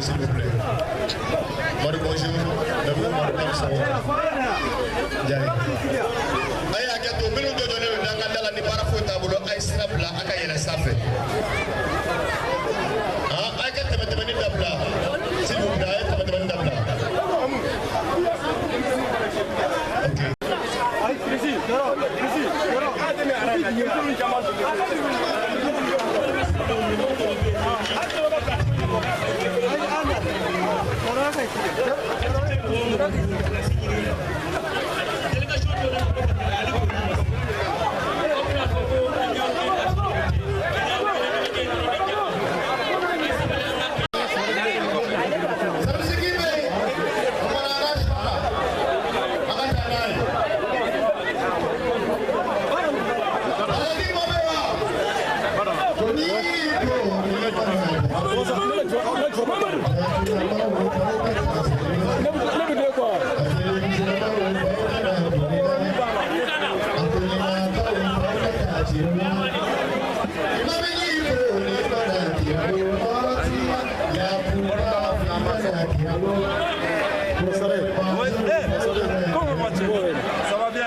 S'il vous plaît. Marie, bonjour. S'il vous plaît. Ça va bien.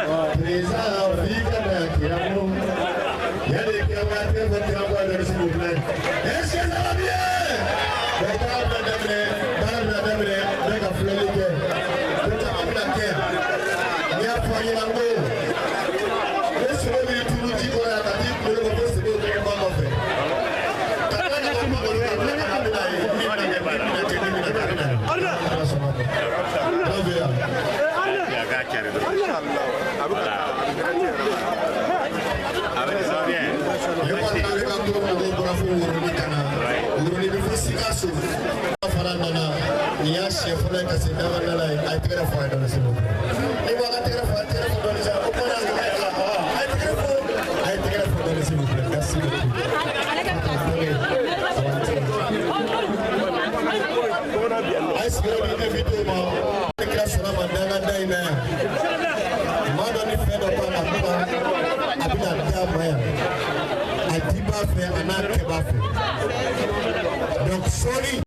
Est-ce que ça va bien? Donc, sorry.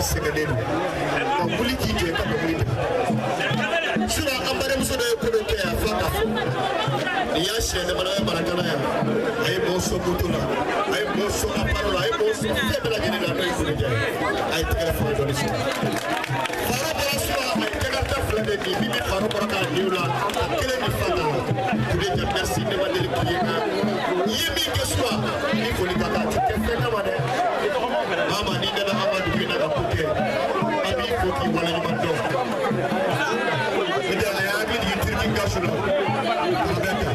I sɛgɛnnen don ka wuli k'i jɔ i ka dɔnkili da. Sinon an badenmuso dɔ ye ko dɔ kɛ yan f'a ka fɔ. Nin y'a siɲɛ damadɔ ye Marakana yan. A ye mɔgɔw sɔn moto la, a ye mɔgɔw sɔn aparo la, a ye mɔgɔw sɔn fɛn bɛɛ lajɛlen la n'o ye Kone Diya ye. A ye tɛgɛrɛ fɔ dɔɔni sɔrɔ. Faro bɔra sura a ye jakarta fila de di min bɛ faro kɔrɔ k'a niw la ka kelen di fa ta la. Kone Diya merci ne ma deli k'i ye nka i ye min kɛ sura ni foli ka kan a ti kɛ fɛn kama dɛ. Mama n'i nana an ma dugu in na ka ko kɛ an b'i fo k'i waleɲuman dɔn. Ne tɛ a y'a hakili jigin Turki gasu la. A bɛ kɛ.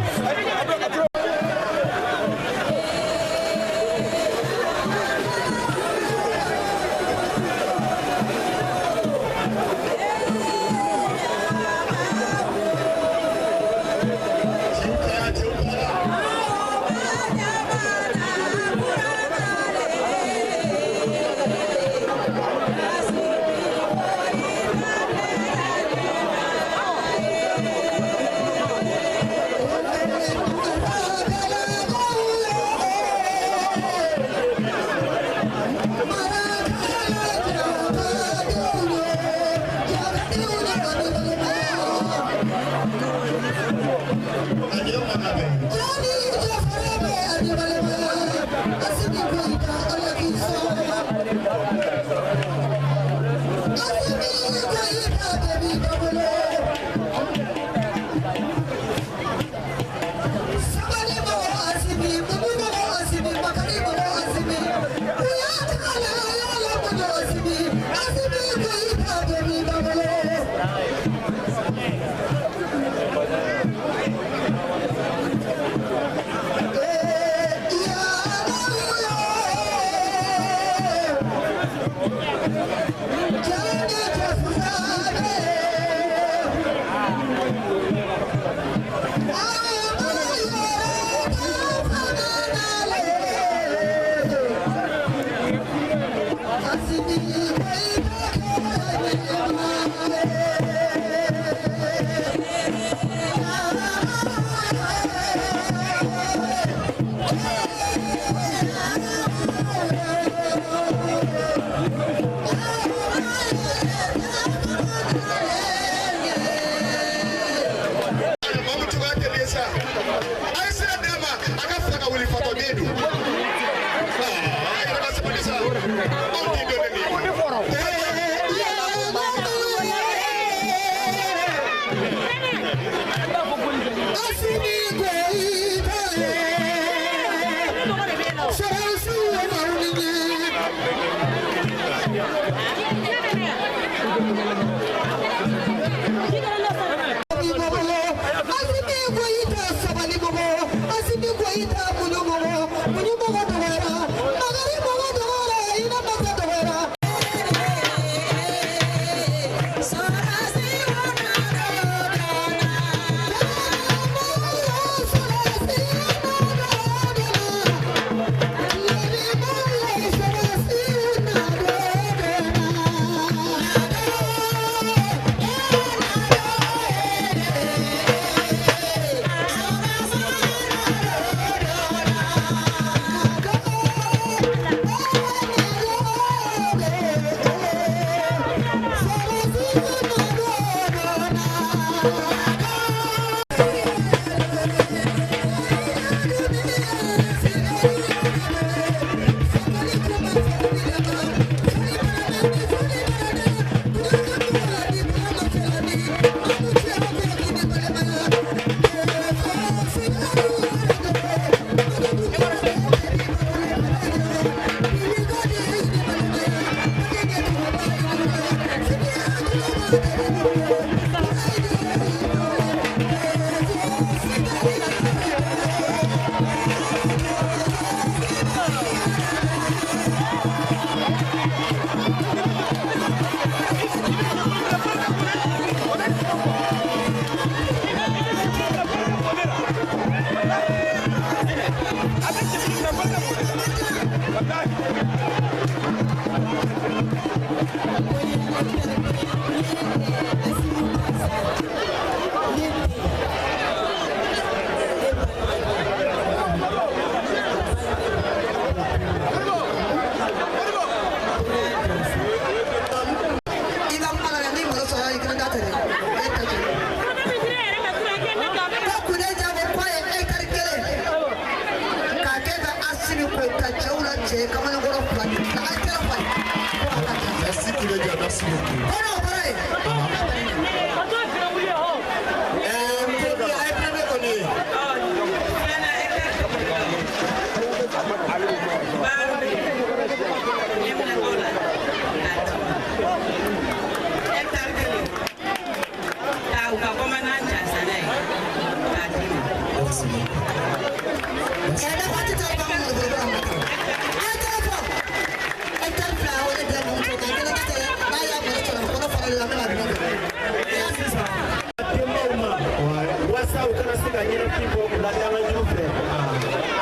u kana se ka ɲɛnafin bɔ u la dangajugu fɛ.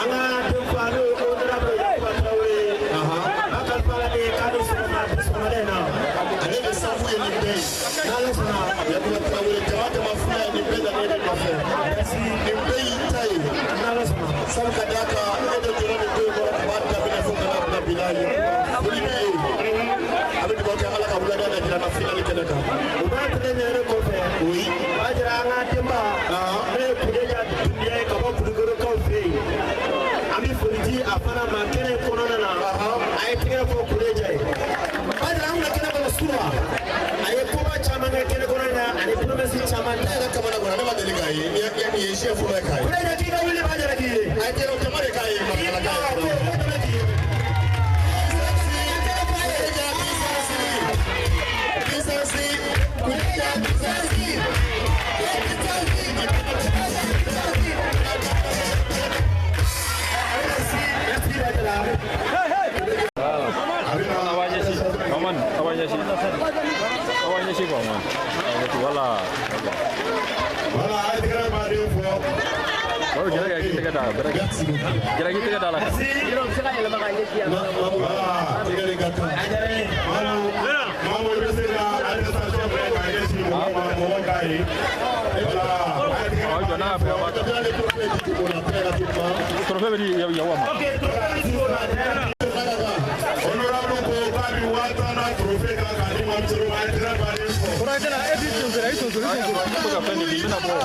An ka denfa n'o ye honorable Yakuba Tarawele ye. An kalifa la de k'a ni sɔgɔma bi sɔgɔmada in na. Ale de safu ye nin bɛɛ ye. N'Ala sɔnna. Yakuba Tarawele jama jama fila ye nin bɛɛ nana e de nɔfɛ. Merci. Nin bɛɛ y'i ta ye. N'Ala sɔnna. Sabu ka d'a kan e de jɔra nin ko in kɔrɔ ka b'a daminɛ fo ka n'a bila bi la ye. Foli b'i ye. A bɛ dugawu kɛ Ala ka wulada la jira na finali kɛnɛ kan. O b'a tɛgɛ ɲɛgɛn kɔfɛ. Oui. O b'a jira an ka denba. N'o ye Kudeja Dunbiya ye ka bɔ Kulukorokaw fɛ yen. An bɛ foli di a fana ma kɛnɛ in kɔnɔna na. A ye tɛgɛ fɔ Kudeja ye. O b'a jira an kun bɛ kɛnɛ kɔnɔ su la. A ye koba caman kɛ kɛnɛ kɔnɔ in na ani promesse caman Ne ta. yɛrɛ kamana ganna, ne ma deli k'a ye. Nin ye siɲɛ fɔlɔ ye k'a ye. Kudeja k'i ka wuli b'a jira k'i ye. A ye jɛrɛ jama de k'a ye, Marakala k'a ye. Merci Bajara. Aman, awalnya sih. Awalnya sih kok, Aman. Wala. Voilà, a ye tɛgɛrɛ baden fɔ. Baru kira kayak kita kata, kira kita kata lah. Voilà. Tigɛli ka kan. Mamu, Mamu i bɛ se ka administration bɛɛ k'a ɲɛsin mɔgɔw ma, mɔgɔw k'a ye. Voilà, a ye tɛgɛrɛ Oh, baden jangan fɔ. apa. Maintenant, les trophées du Togo, très rapidement. Trophée beri ya ya wama. Ok, trophée bɛ di o ma. Honorable ko k'a bi 10 000 na trophée kan k'a di Mamu ma, a ye tɛgɛrɛ baden fɔ. Aku gak pengen di mana bro.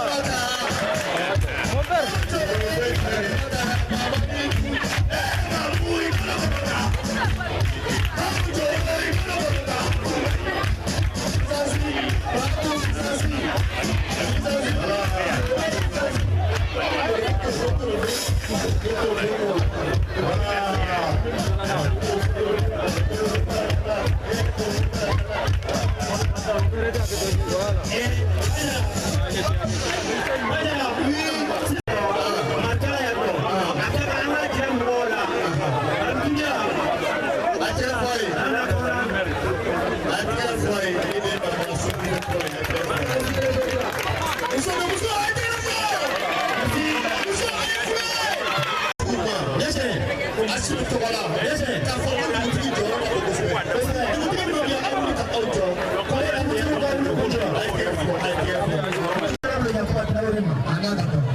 Marikala yan nɔ. A ka kan an k'a jira mɔgɔw la. Alhamdulilah. A tɛgɛ fɔ a ye. A tɛgɛ fɔ a ye. Ni de ye Marakala so ni fɔ ye. Muso bɛ muso, a ye tɛgɛ fɔ. Muso, a ye fɔ. Asimi tɔgɔ la. K'a fɔ ko dugutigi jɔyɔrɔ ka bon kosɛbɛ. Dugutigi minnu bɛ yen, aw wuli ka aw jɔ. Dugutigi ka wuli k'u jɔ. A ye tɛgɛ fɔ, a ye tɛgɛ fɔ. Yakuba Tarawele ma.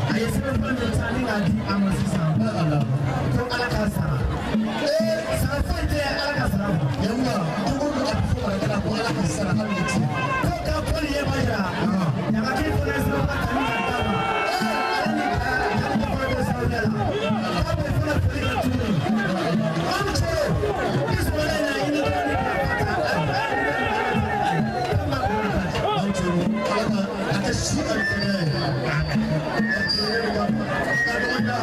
A ye sɛbɛn fura min ta ni k'a di a ma sisan. Ko Ala k'a sara. Sara foyi tɛ Ala ka sara kɔ. Yakuba, dugu min a bɛ fɔ Marakala ko Ala ka sara hali ni tiɲɛ. Ko ka Paul ye b'a jira. Ɲamakili fana ye sɛbɛn fura ta ni k'a d'a ma. Ala ni ka ale fana bɛ sababuya la. K'a bɛ fana foli kɛ tuguni. Aw cɛ, bi sɔgɔmada in na i ni dɔrɔn ni ka ta. Aw cɛ, Ala ka a kɛ si ani kɛnɛya ye. Aw cɛ, ka dɔgɔ da.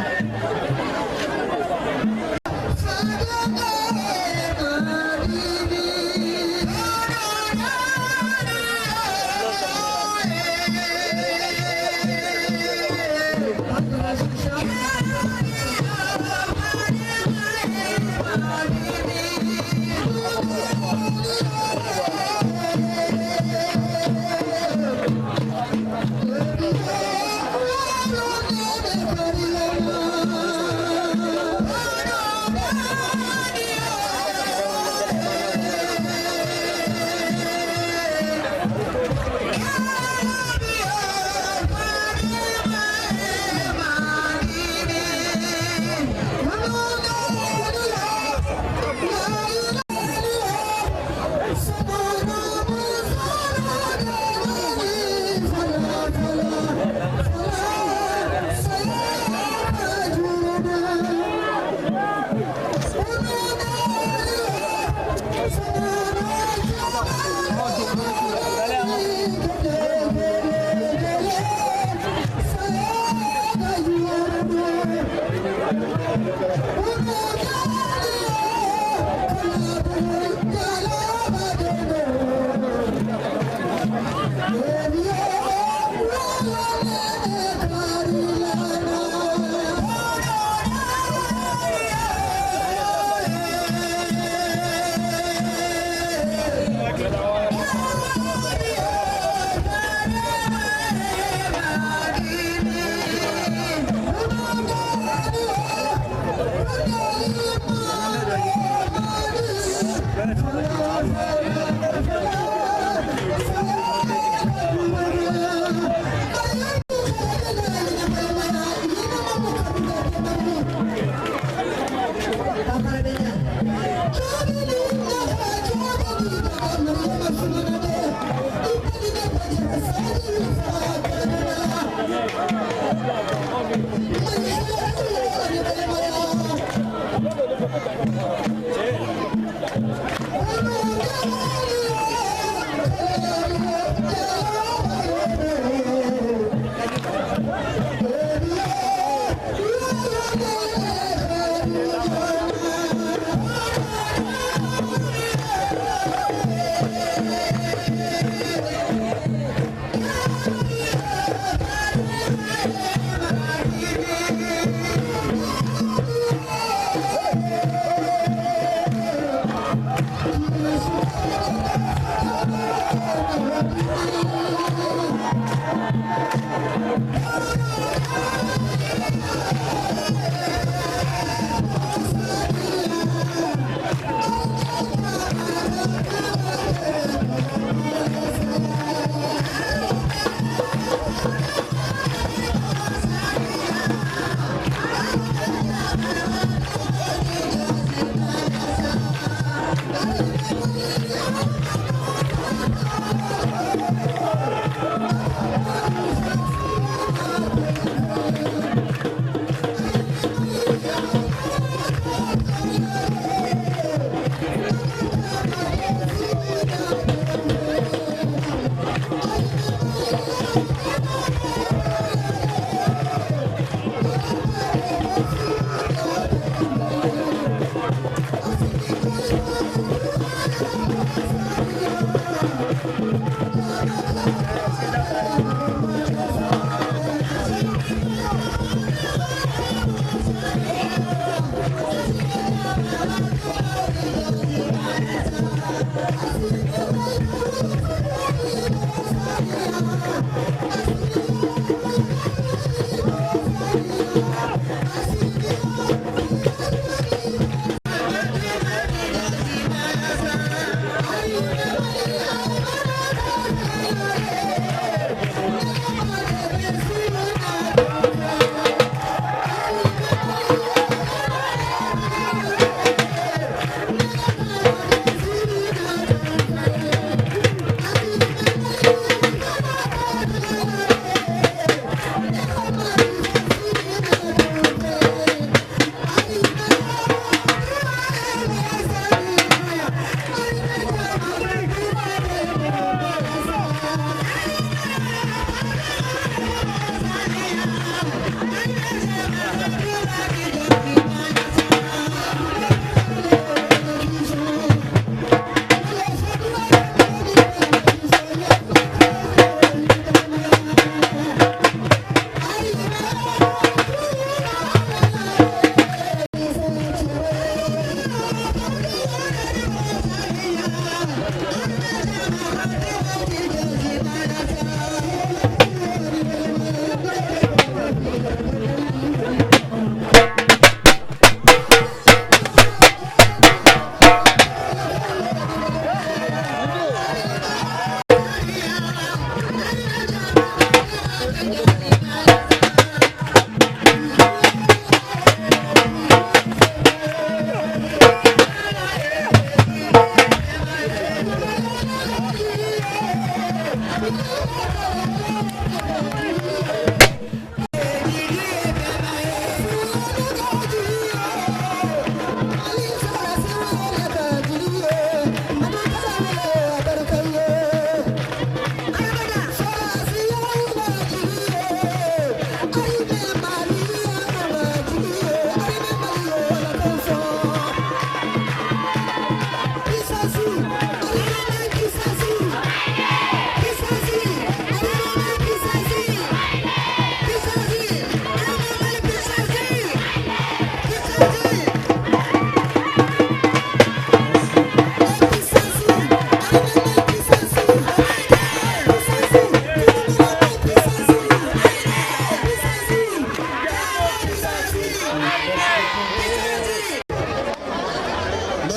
Yeah.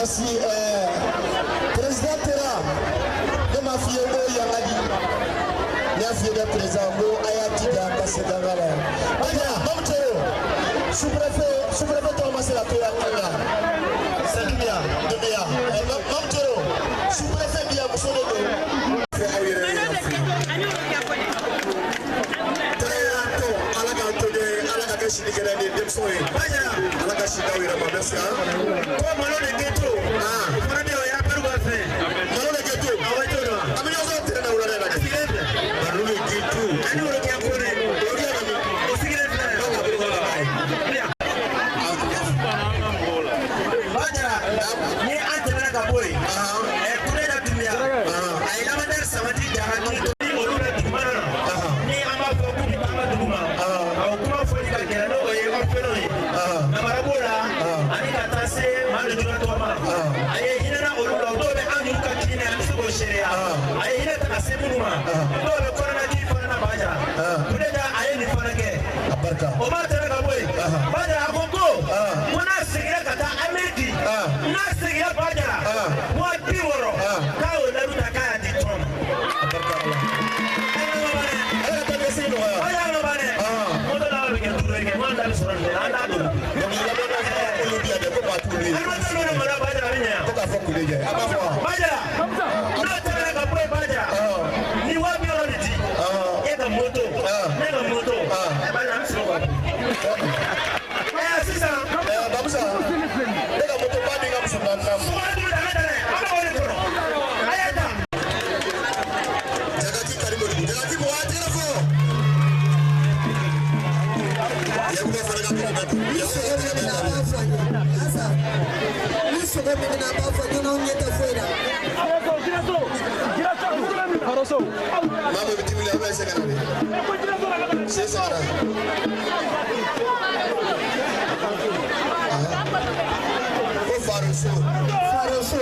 Merci. Président Terra, ne m'a fié au Yangadi. Ne m'a fié de président Go Ayatida Kassedangala. Sous-préfet, sous-préfet Thomas la Toya Kanga. C'est Dumia, Dumia. Mamtero, sous-préfet Bia Moussododo. Tɛrɛ ala k'an to ɲɛ ala ka kɛ sinikɛnɛ ni denmisɛnw ye. Ala ka si d'aw yɛrɛ ma merci hein. Ko malo de ghetto. Fana bɛ yen o ye appel ka fɛn. Malo de ghetto. Awɔ i t'o dɔn. An bɛ ɲɔgɔn sɔrɔ terrain na wulada in na. A sigilen filɛ. Malo de ghetto. Ani woro kɛ ko dɛ. O kɛ ka min. O sigilen filɛ. Dɔw ka bolo kɔnɔ n'a ye. Bajara ni an tɛmɛna ka bɔ yen. Kuneda Dunbiya. A ye lamadari sabati jara ni olu bɛ dugumana na. Ni an b'a fɔ k'u bɛ taa an ka dugu ma. O kuma fɔli ka gɛlɛn n'o ye orphelin ye. Namara b'o la ani ka taa se maa lujuratɔ ma. A ye hinɛ olu la dɔw bɛ an y'u ka kiinɛ an bɛ se k'o seereya. A ye hinɛ ta ka se minnu ma. Dɔw bɛ kɔnɔna fana na Bajara. Kuneda a ye nin fana kɛ. O ma tɛmɛ ka bɔ yen. Bajara a ko ko n'a seginna ka taa Amérique. N'a seginna Bajara. 60,000. K'a y'o layidu ta k'a y'a di tɔn ma. Bajara ma ban dɛ. Moto laban bɛ kɛ 5 ye kɛ an ta bɛ sɔrɔ nin bɛɛ la an t'a dogo. Animateur minnu mara Bajara a bɛ ɲɛ yan. Bajara n'a tɛmɛna ka bɔ yen Bajara ni 60,000 de di e ka moto ne ka moto Bajara an bɛ sɔrɔ ka sisan. Bamusa ne ka moto ba ni ka muso naani na. Sukaro duuru da an ka taa n'a ye an bɛ o de kɔnɔ a y'a ta. Jagati Karimodi Jagati mɔgɔ a tɛgɛ fɔ. Yakuba fana ka kɔrɔ bɛ dun. Yakuba fana ka kɔrɔ bɛ dun. Ni sogo min bɛna a b'a fɔ ɲɔnɔ ɲɛ tɛ foyi la. Maa min bɛ tibili a bɛ se ka na de. Sisan na. Ko Faroso. Faroso.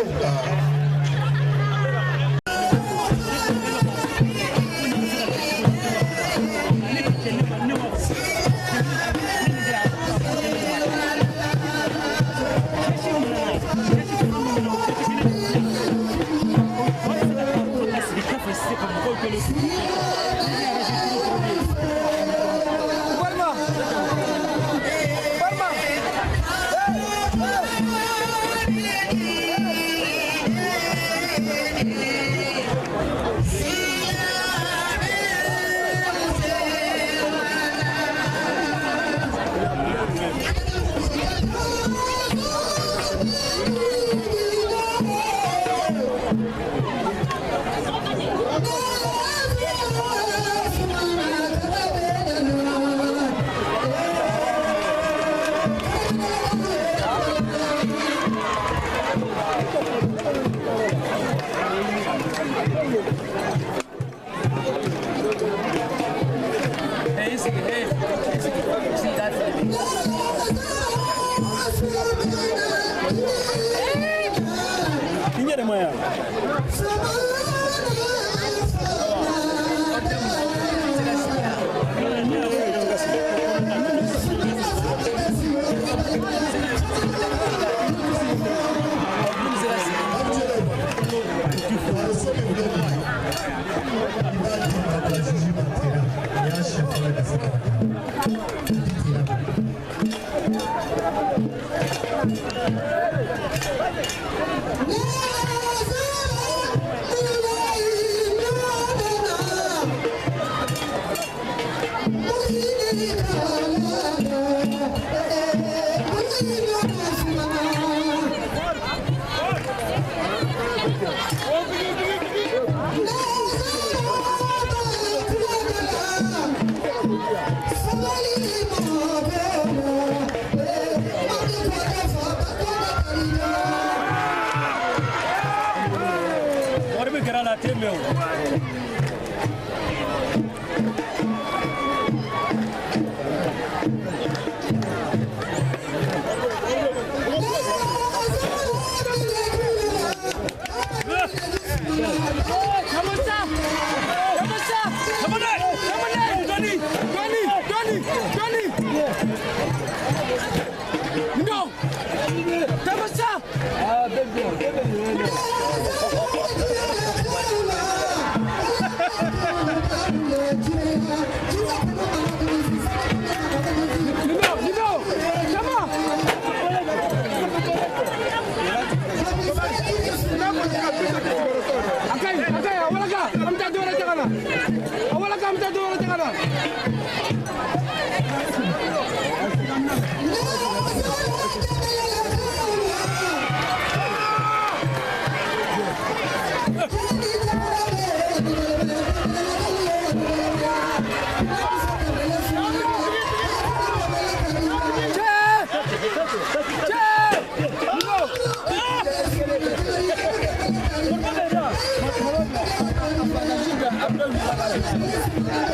Hey!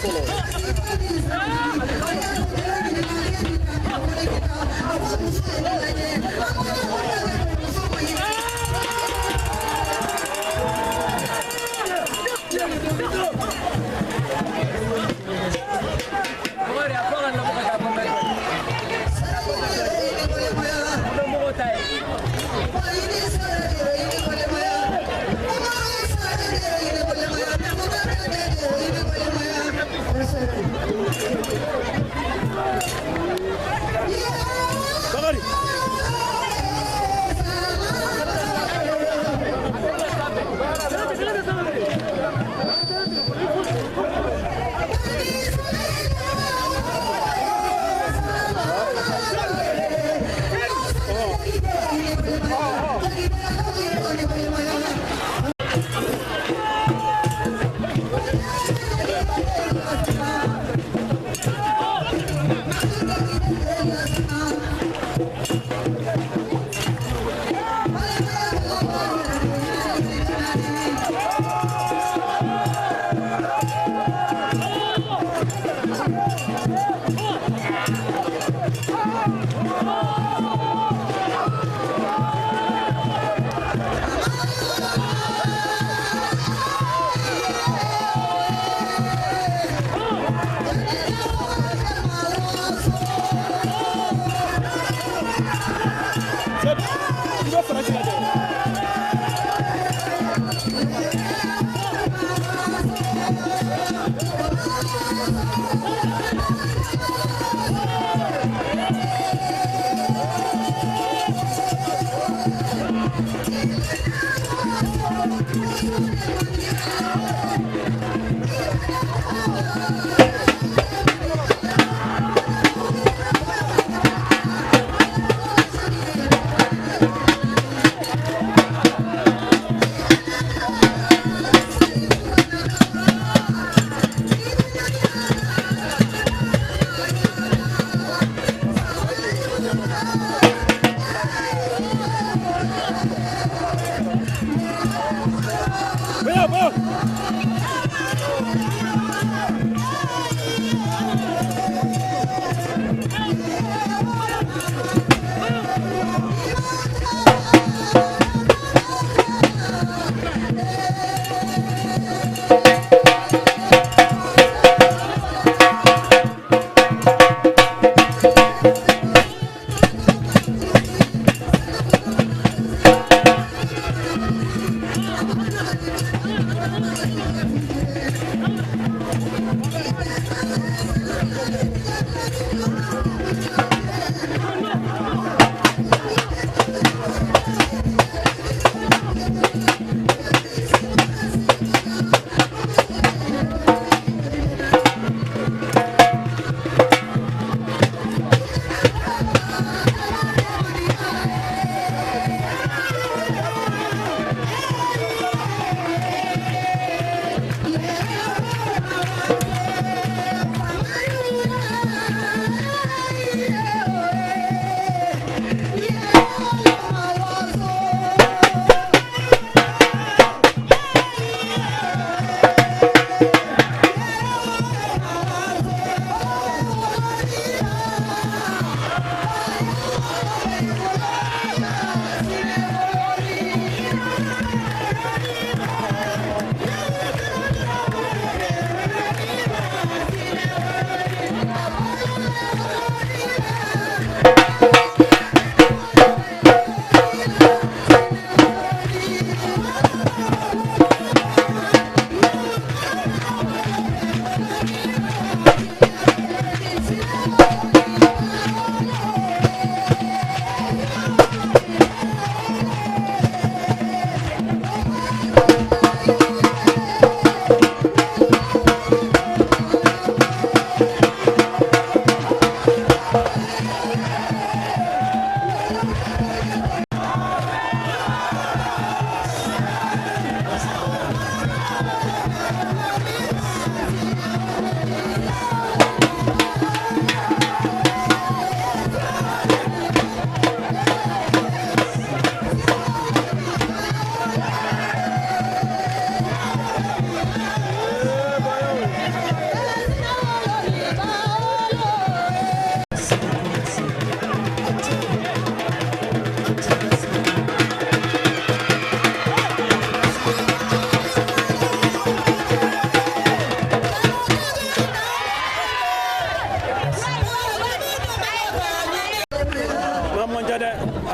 fɔlɔ. Oh,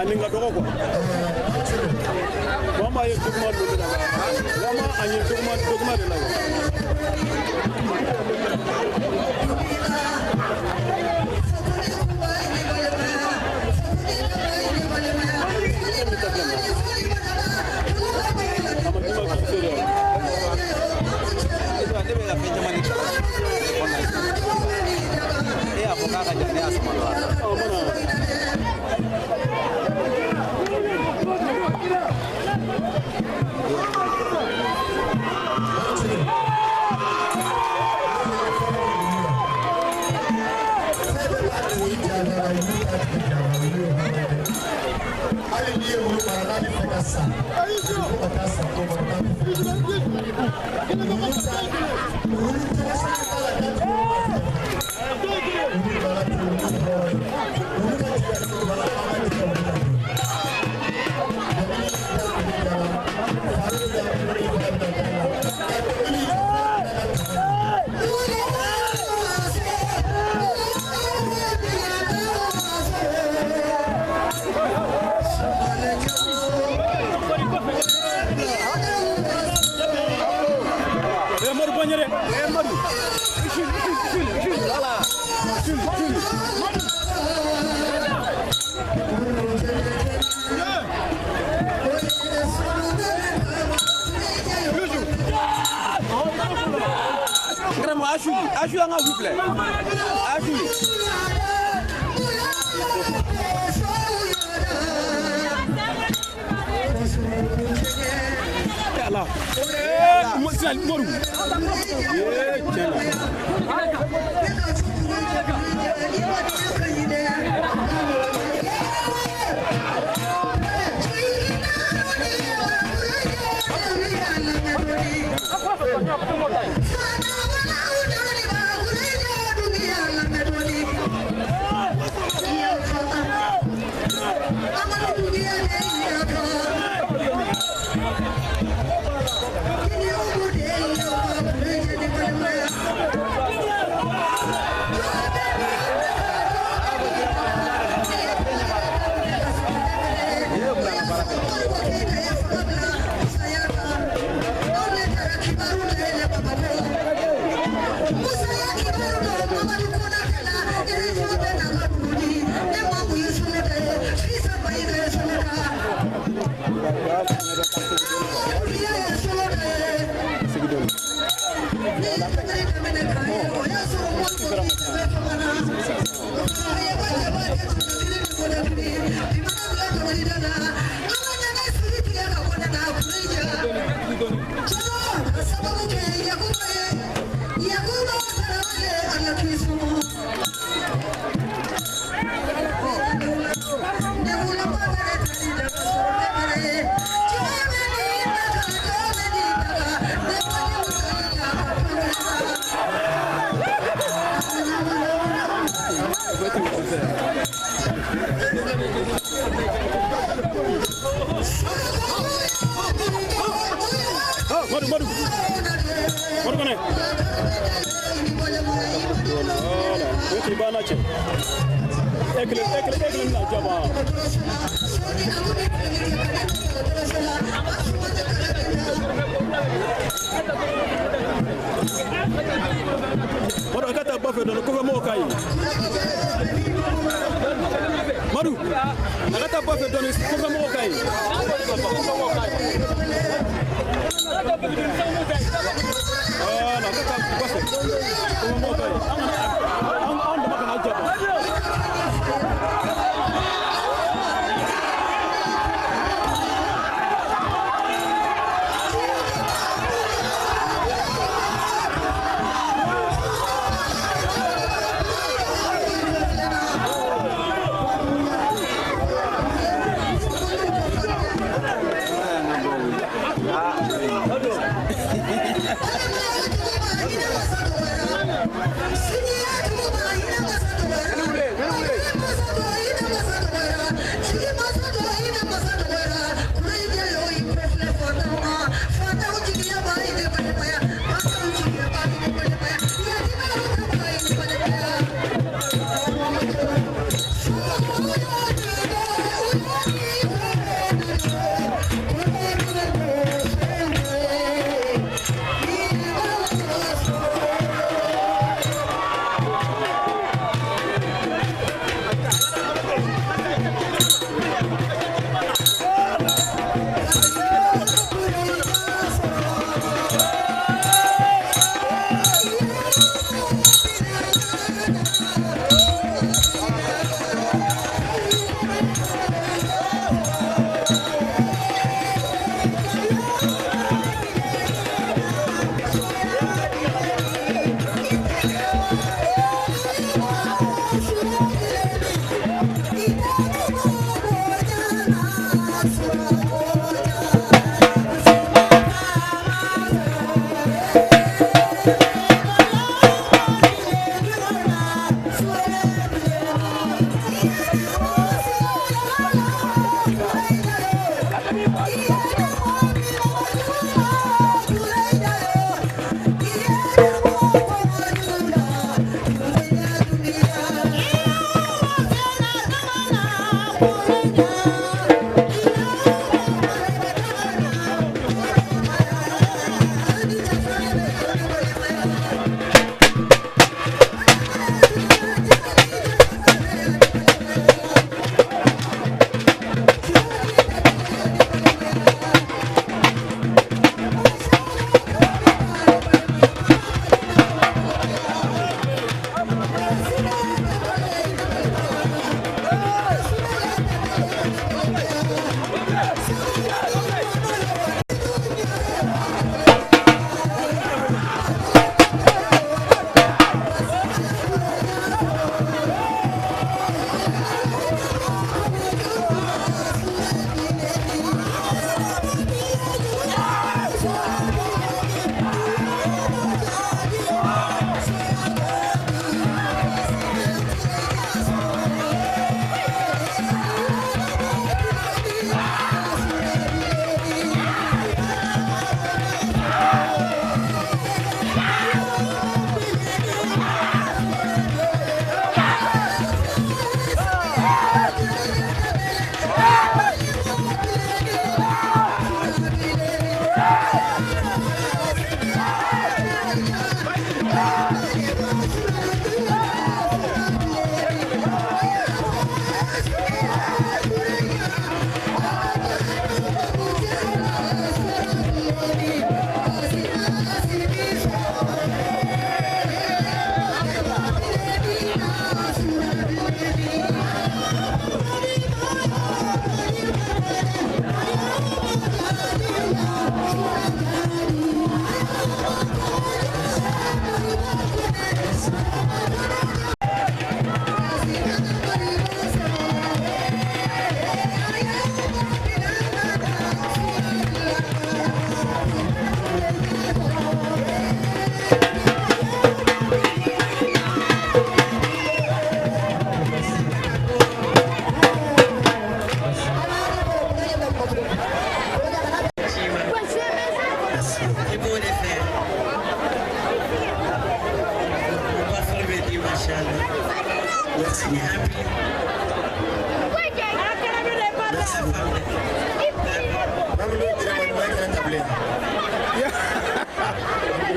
A ni n ka dɔgɔ quoi. Bon, an b'a ye juguman don de la vraiment a ye juguman juguman de la quoi. Ne bɛ ka fɛn caman de kalan e y'a fɔ k'a ka jan ne y'a sama dɔrɔn. Hali n'i ye wulu mara n'a bɛ fɛ ka sa, fo ka taa sa ko kɔnɔ k'a bɛ fɛ ka sa. Wulu cogo sugu t'a la k'a tɛ wulu ma fɛ. Wulu mara tɛ wulu hɔrɔn ye. Wulu ka jigin a cogo la, an ka jigin wulu la. Dɔnkili da wulu da la, fari da wulu fana bɛ na da la. Ka dɔnkili da ka tɛmɛ. Asu an ka wuli filɛ asu. Ala sisan Mori tiɲɛ na. Madu a ka taa ba fɛ dɔɔnin kɔfɛ mɔgɔw k'a ye. Madu a ka taa ba fɛ dɔɔnin kɔfɛ mɔgɔw k'a ye. Voilà, a ka taa ba fɛ kɔfɛ mɔgɔw k'a ye. An dama kana jaba.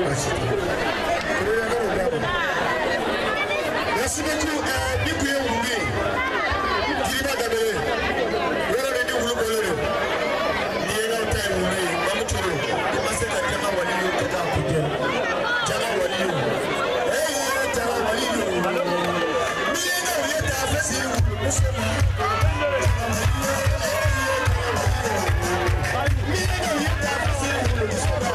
Merci beaucoup. Merci beaucoup. Ni kun ye wulu ye, Jiriba Danbele, yɔrɔ de ni wulu bɔlen don. Ni ye n'aw ta ye wulu ye, Mamutu don. I ma se ka jama waliyu ka taa kun jɛ. Jama waliyu. Ee jama waliyu. Ni ye n'aw ye taa fɛ si wulu muso ma. Ni ye n'aw ye taa fɛ si wulu muso ma.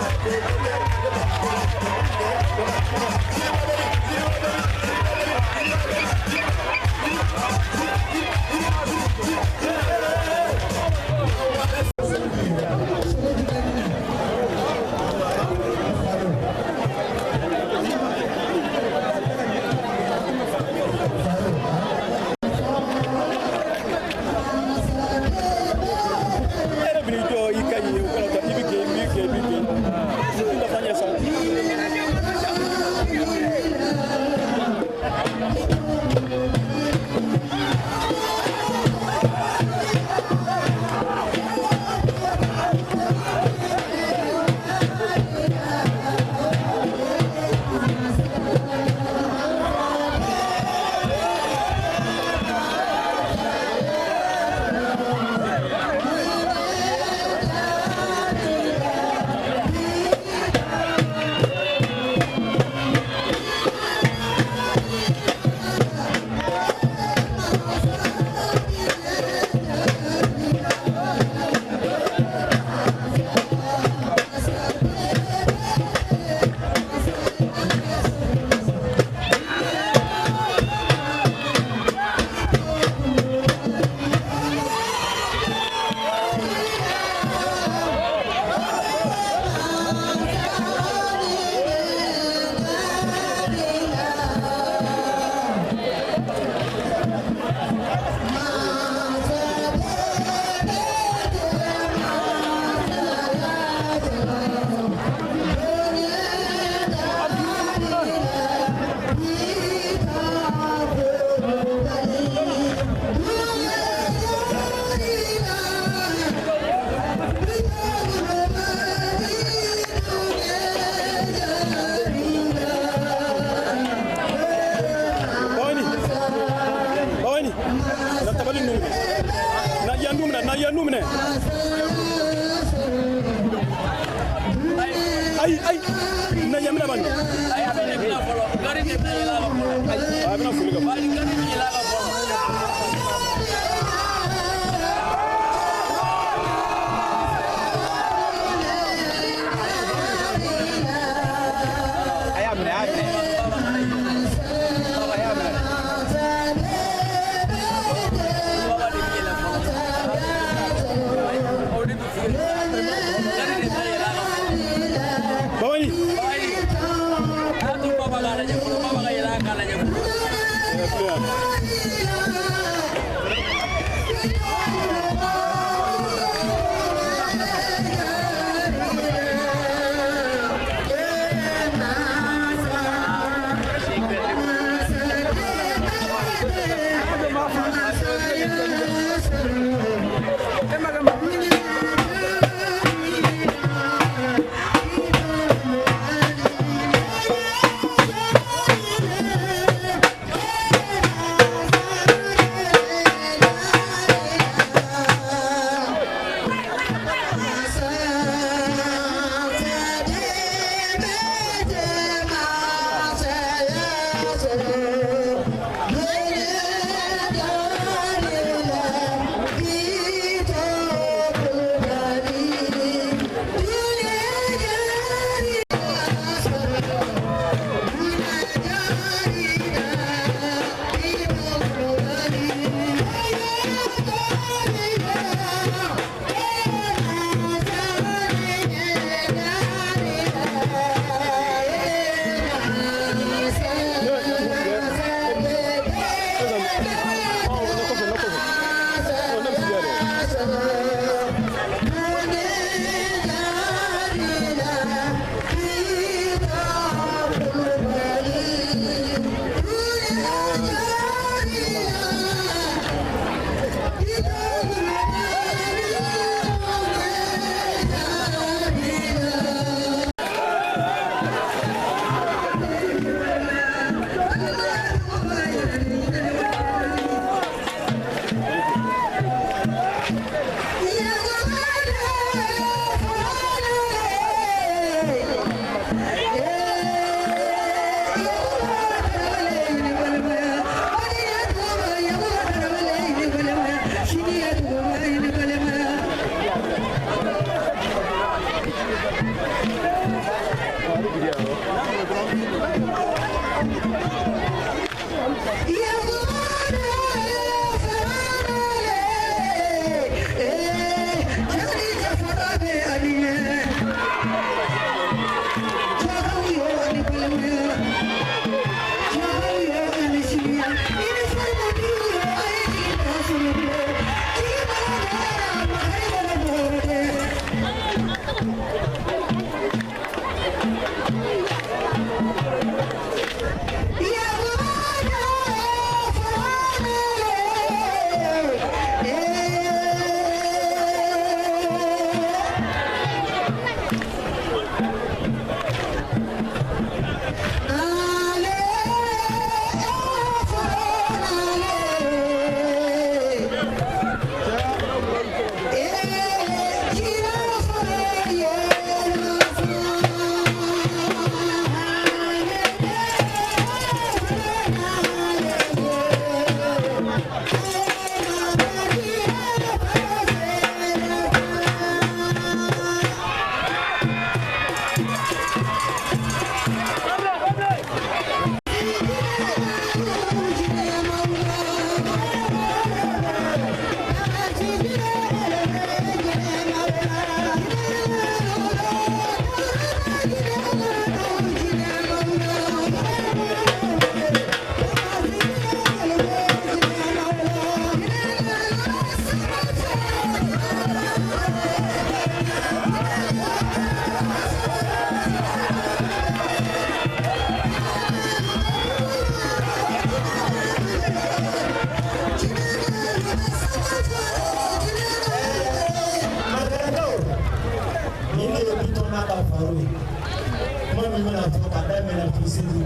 Segu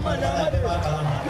bɛɛ b'a kalama.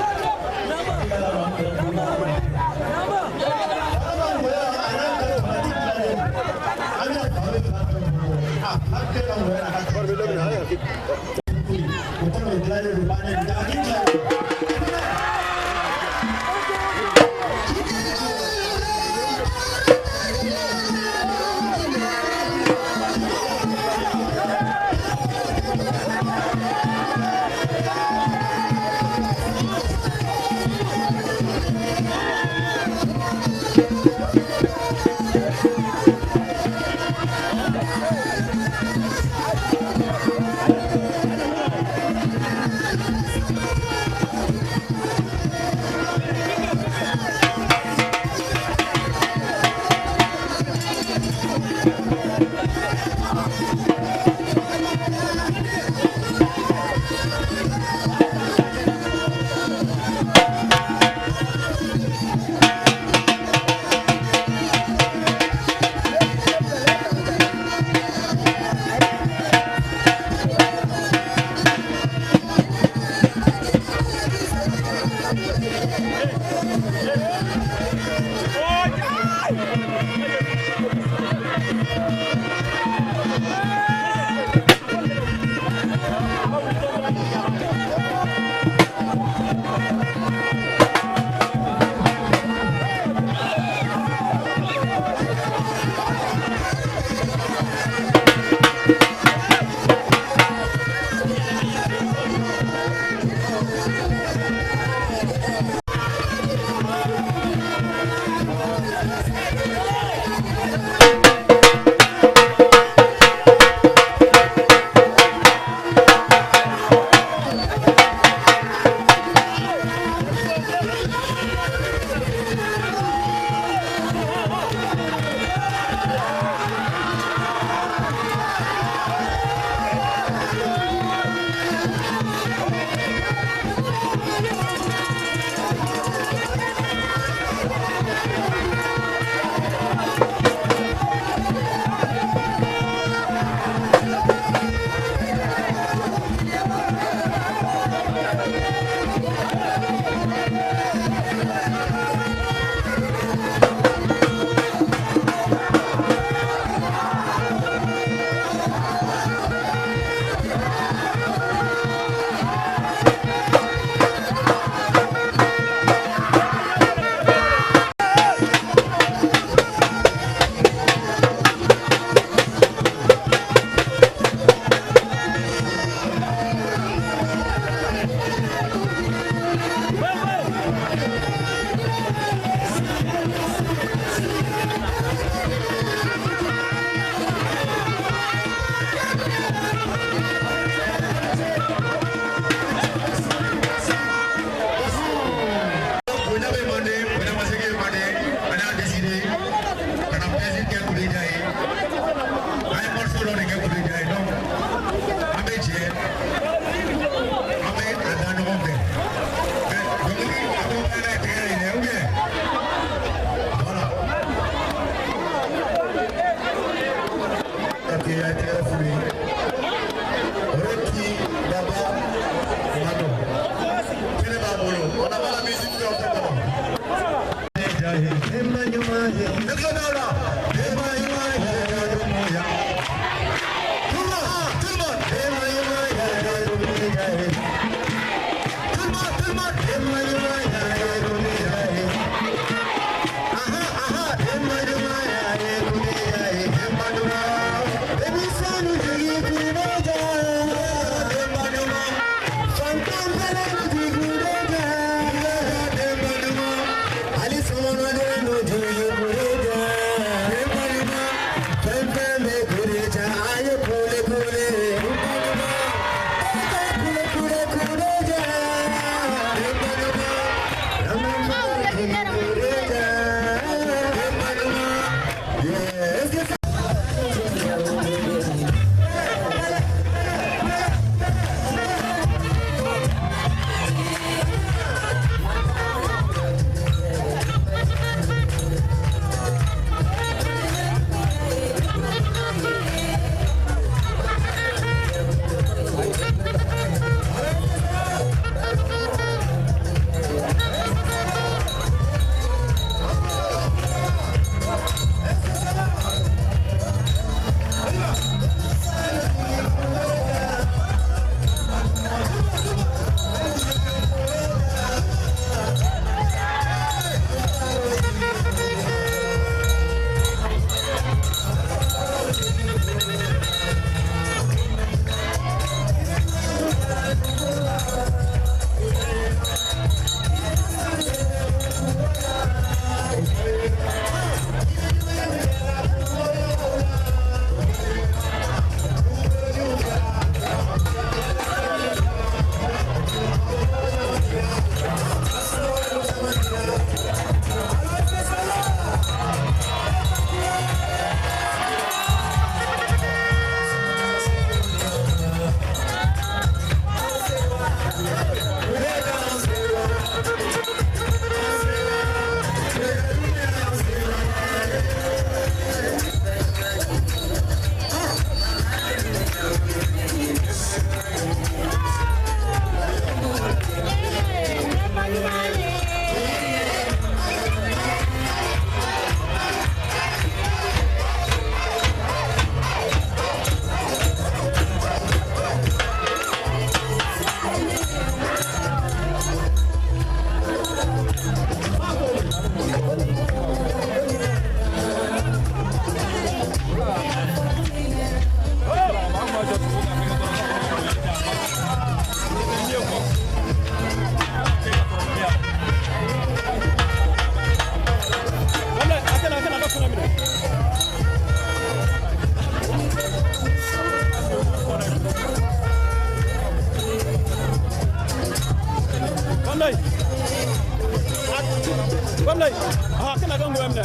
Ah, kana ka ngɔyɔ minɛ.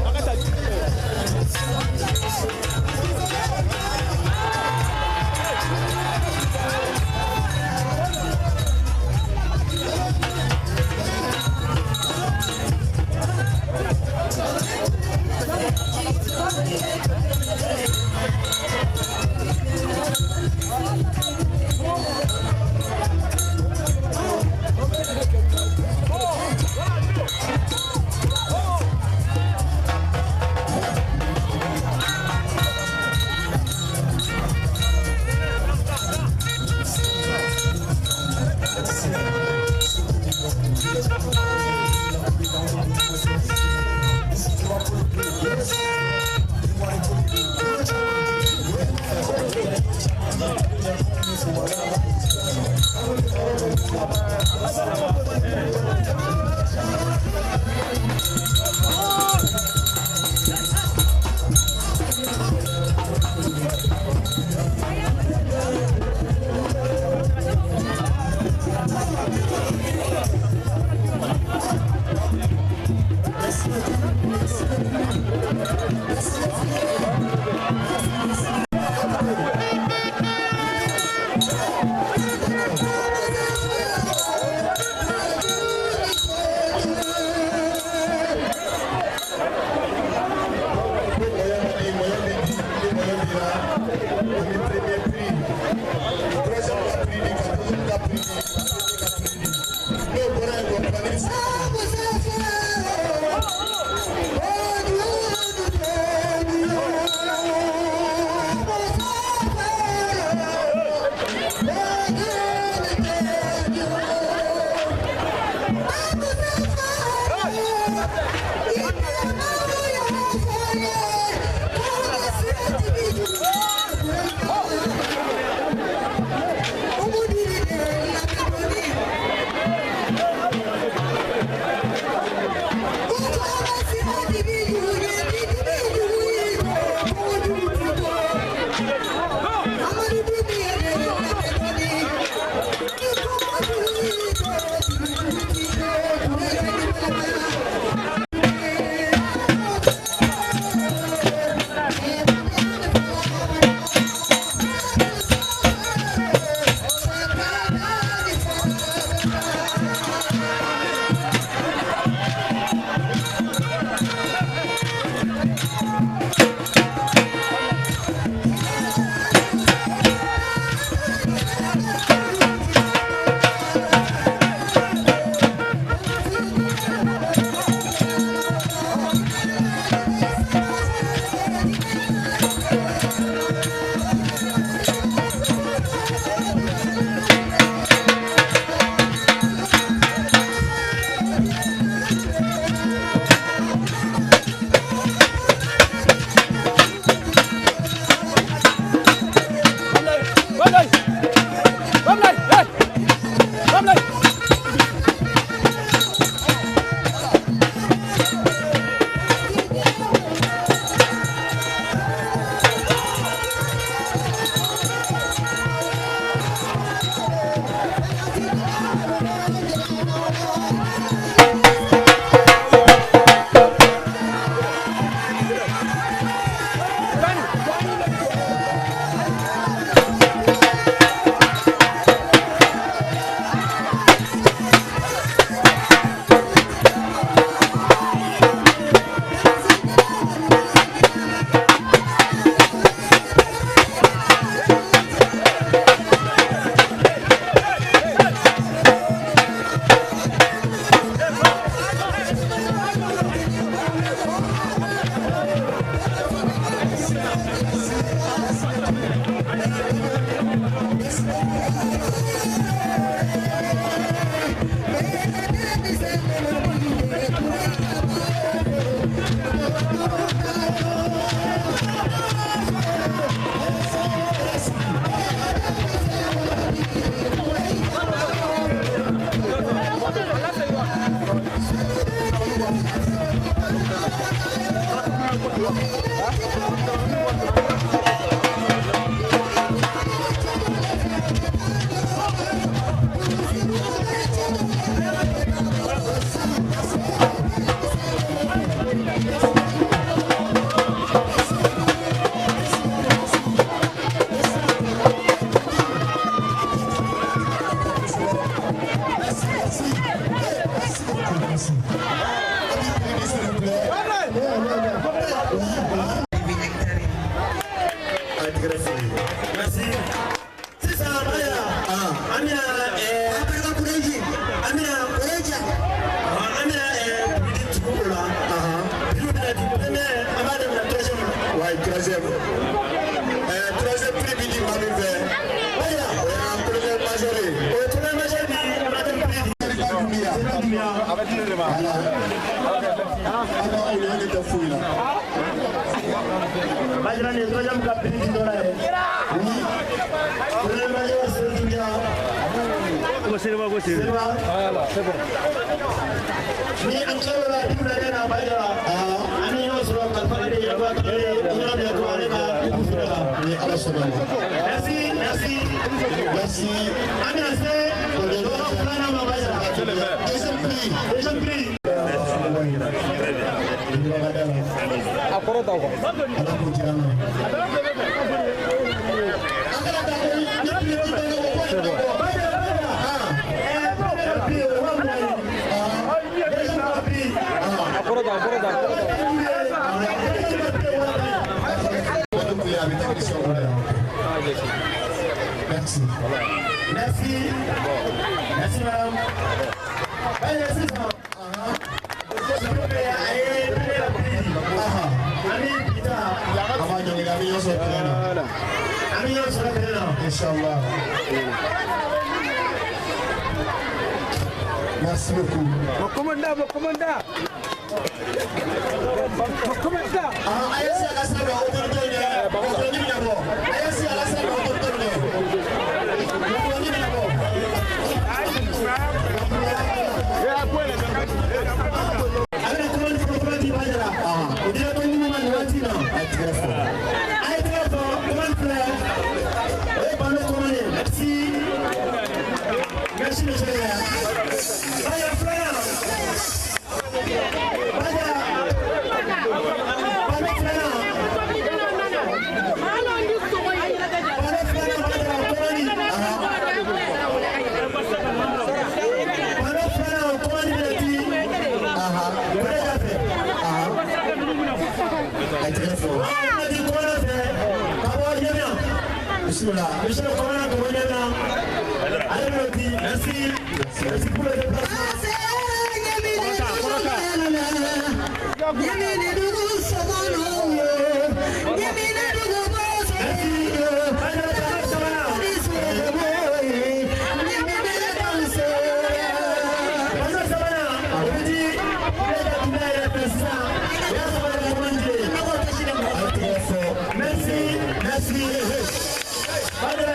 A ka taa. Merci. Sisan Baya, an bɛna an bɛna prix tugu o la. Prix bɛna di premier, an b'a daminɛ troisième la. Ouais, troisième. Troisième prix bi di maa min fɛ. Baya, o y'an colonel major ye. O ye colonel major bi troisième prix di. Seriba Doumbia. Seriba Doumbia. Voilà. An ka olu ne tɛ foyi la. Bajira nin ye troisième ka prix di dɔ la ye. Oui. Colonel major Seriba Doumbia. Ko Seriba, ko Seriba. Seriba. Voilà, c'est bon. Ni an tilal'o la bi wulada in na Bajira. An bɛ ɲɔgɔn sɔrɔ kalifa de Yakuba Tarawele yɔrɔ min ko ale ka fɛrɛ la. Ni Ala sɔnna ma. Merci, merci. Merci. An bɛna se yɔrɔ filanan ma Bajira. Deuxième prix. Deuxième prix. A kɔrɔ ta quoi. Ala k'o jira an na. An kana taa ko ni prix di bɛɛ ko ko in bɔ. Bajira, Bajira. Premier prix o wa 20 ye. Deuxième prix. A kɔrɔ ta, a kɔrɔ ta, a kɔrɔ ta. Deuxième prix o wa 10 ye. O de kun ye a bɛ technicien bolo yan. Merci. Merci. Merci madame. Bajira sisan. A ye premier prix di. An bɛ bi ta. An b'a ɲɔngiri, an bɛ ɲɔgɔn sɔrɔ kɛnɛ na. An bɛ ɲɔgɔn sɔrɔ kɛnɛ na. Inch'Allah. Merci beaucoup. Mon commandant, mon commandant. Mon commandant. Ah, a ye se a ka sira bila autorité ɲɛ. Mɔgɔkɔrɔni bɛna bɔ. A ye se a ka sira bila autorité ɲɛ. Mɔgɔkɔrɔni bɛna bɔ. A bɛna commande fɔlɔ fɔlɔ di Bajara. O dira tɔn ɲuman ma nin waati in na. A ye tigɛrɛ fɔ. A ye tɛgɛ fɔ commande filɛ. O ye balo commande ye. Merci. Merci monsieur le maire. Bajara filanan. Bajara. Balo filanan. Balo filanan Bajara commande. Balo filanan commande bɛna di. Kureja fɛ. A ye tigɛrɛ fɔ. A bɛna di commandant fɛ ka bɔ Ɲamina. Bismillah. Monsieur le commandant ka bɔ Ɲamina. Ale bɛna di. Merci. Merci pour le déplacement. Merci. Bajara balo sabanan. Balo sabanan o bɛ di Kureja Doumbia yɛrɛ fɛ sisan. O y'a sɔrɔ ka commande ye. A ye tigɛrɛ fɔ. Merci. Merci. Bajara